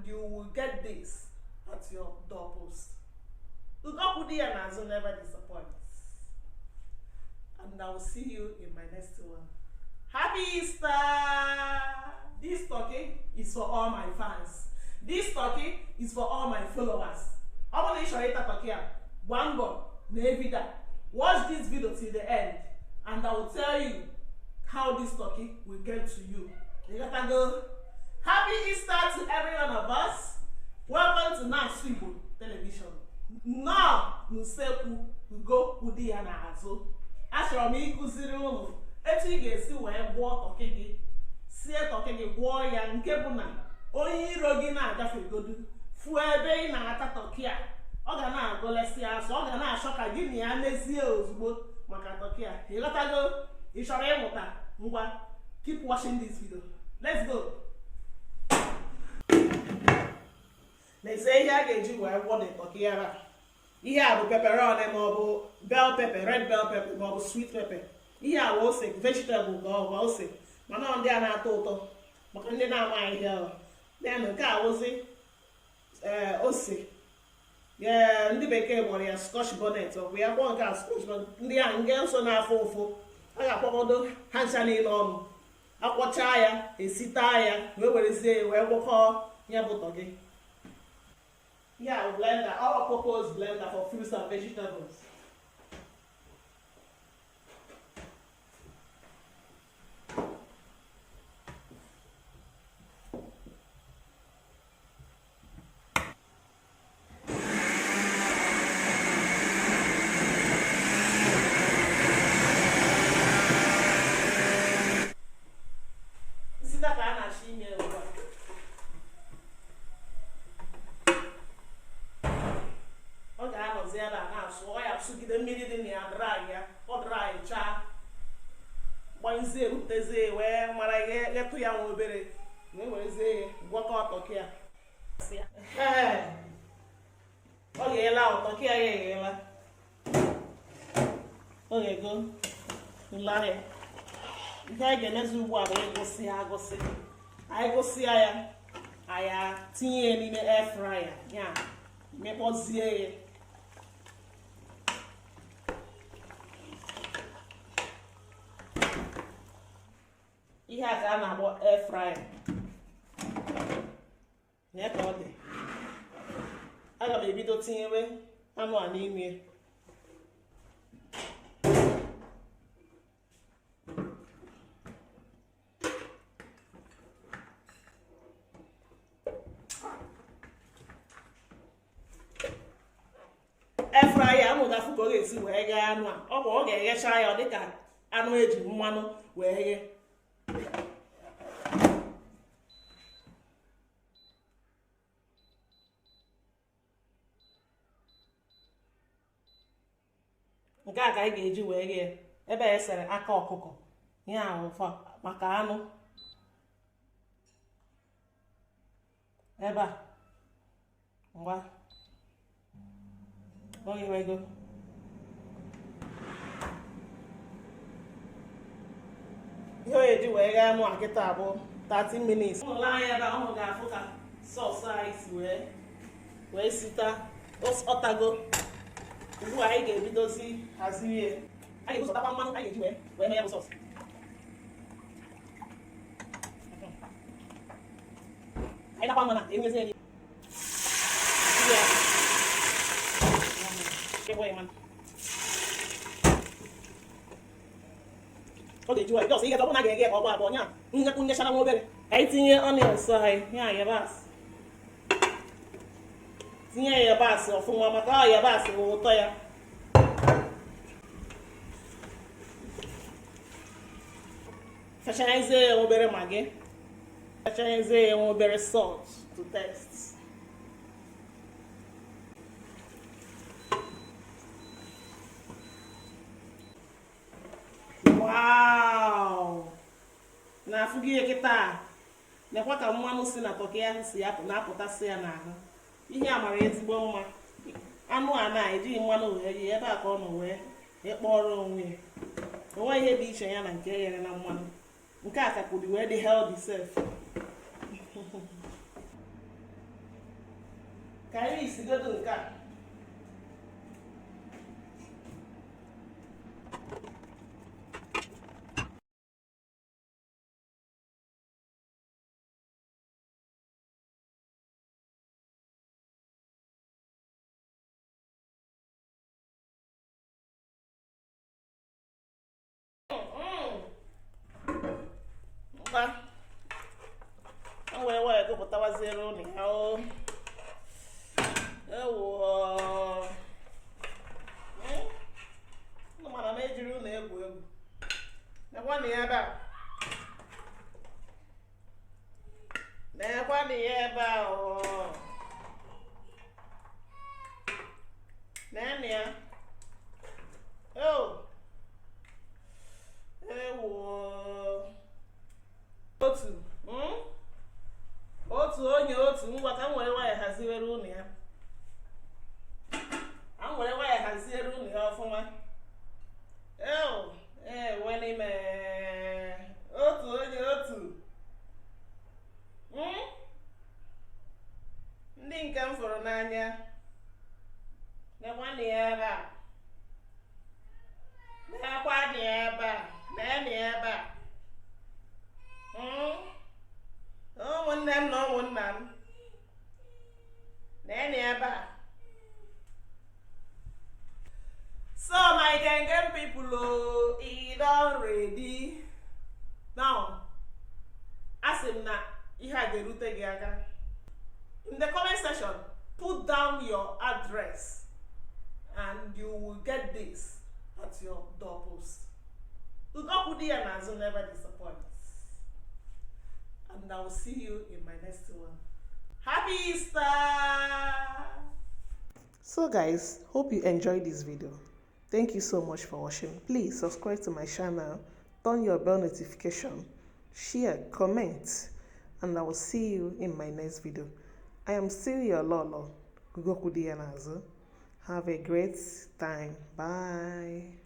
And you will get this at your doorpost. Ugo kwụ di ya n'azụ never disappoints. And I will see you in my next one. Happy Easter! This turkey is for all my fans. This turkey is for all my followers. Ọ bụrụ na ị chọrọ ịta turkey a, gbaa mbọ na video. Watch this video till the end and I will tell you how this turkey will get to you. You gotta go. Happy Easter to every one of us. Welcome to Na-Asụ Igbo Television. Nnọọ n'usekwu Ugo kwụ di ya n'azụ. Achọrọ m ịkụziri ụnụ etu ị ga-esi wee gwọọ turkey gị, sie turkey gị gwọọ ya, nke bụ na onye iro gị na-agafegodu fụọ ebe ị na-ata turkey a, ọ ga na-agụlesi asụ, ọ ga na-achọ ka gị na ya mezie ozugbo maka turkey a. Ịghọtago? Ị chọrọ ịmụta? Ngwa, keep watching this video. Let's go. N'ezie, ihe a ga-eji wee gwọ the turkey ara, ihe a bụ pepperoni maọbụ bell pepper, red bell pepper maọbụ sweet pepper. Ihe a bụ ose, vegetable ka ọ bụ ose, mana ọ ndị a na-atọ ụtọ maka ndị na-amaghị ihe ọ. Then nke a wụzi ose, ndị bekee kpọrọ ya scotch bonnet, ọ bụ ya kpọọ nke a scotch bonnet. Ndị a nke nso na-afụ ụfụ, a ga-akpọkọdo ha ncha niile ọnụ, akwọchaa ya, esita ya, wee werezie ya wee gwọkọọ ya bụ turkey. Yeah, blender, all purpose blender for fruits and vegetables. Sita ka a na-achọ ime ugbu a. Ọ ga-anọzi ebe a na-asụ, ọ ya asụgide mmiri dị na ya, dry ya, ọ dry chaa, gbanyụzie, ebupụtazie, wee mara ihe ghetụ ya nwa obere, wee werezie ya gwọkọ turkey a. Ee, ọ ga-eghela, turkey ya eghela, ọ ga-ego nlarị. Ihe anyị ga-emezi ugbu a bụ ịgụsị ya agụsị. Anyị gụsịa ya, anyị tinye ya n'ime air fryer ya, mekpọzie ya. Ihe a ka a na-akpọ air fryer. Nye ka ọ dị, aga m ebido tinyewe anụ a n'ime. Air fryer anụ ga-afụ ka ọ ga-esi wee ghee anụ a. Ọ bụ ọ ga-eghecha ya, ọ dịka anụ eji mmanụ wee ghee. Nke a ka anyị ga-eji wee ghee. Ebe e sere aka ọkụkọ ya ahụ maka anụ ebe a. Ngwa, ọ ghewego. Ihe o eji wee ghee anụ a kịta bụ 30 minutes. Ụnụ lee anya ebe a, ụnụ ga-afụ ka sauce anyị si wee sita ọtago. Ugbu a anyị ga-ebidozi haziri ya. Anyị ga-ebuzọtakwa mmanụ anyị ga-eji wee mee ya bụ sauce. Anyị dakwa mmanụ a, enyezie ya. Ọ ga-eji nwayọọ just ịgacha, ọ bụrụ na a ga-eghe ka ọ gba abụọ nya nyechara nwa obere. Anyị tinye onions anyị, ya yabasị, tinye yabasị ọfụma maka ọ yabasị bụ ụtọ ya. Fechanyezie ya obere Maggi, fechanyezie ya obere salt to taste. Wow! Na-afụ gị kịta, nekwa ka mmanụ si na turkey ahụ si na-apụtasị ya n'ahụ. Ihe a mara ezigbo mma. Anụ a na-ejighị mmanụ wee rie, ebe a ka ọ nọ wee ịkpọrọ onwe ya. Onwe ihe dị iche ya na nke e ghere na mmanụ. Nke a ka kwuru wee dị healthy sef. Ka anyị isigodo nke a. Ngwa, o were nwayọ gụpụtawaziere ụnụ ya. O ewuo, ụnụ mana m ejiri ụnụ egwu egwu. Nekwanụ ya ebe a, nekwanụ ya ebe a. O neenụ ya. O ewuo, otu otu onye otu. Ngwa, ka m were nwayọ haziwere ụnụ ya, ka m were nwayọ haziere ụnụ ya ọfụma. Eo, ewe n'ime otu onye otu. Ndị nke m fụrụ n'anya, nekwanụ ya ebe a, nekwanụ ya ebe a, neenụ ya ebe a. Ụmụnne m na ụmụnna m, neenụ ebe a. So my gang people o, e don ready now. Asị m na ihe a ga-erute gị aka. In the comment section, put down your address and you will get this at your doorpost. Ugokwu di ya n'azụ never disappoints, and I will see you in my next one. Happy Easter! So guys, hope you enjoyed this video. Thank you so much for watching. Please subscribe to my channel, turn your bell notification, share, comment, and I will see you in my next video. I am still your Lolo, Ugokwu di ya n'azụ. Have a great time. Bye.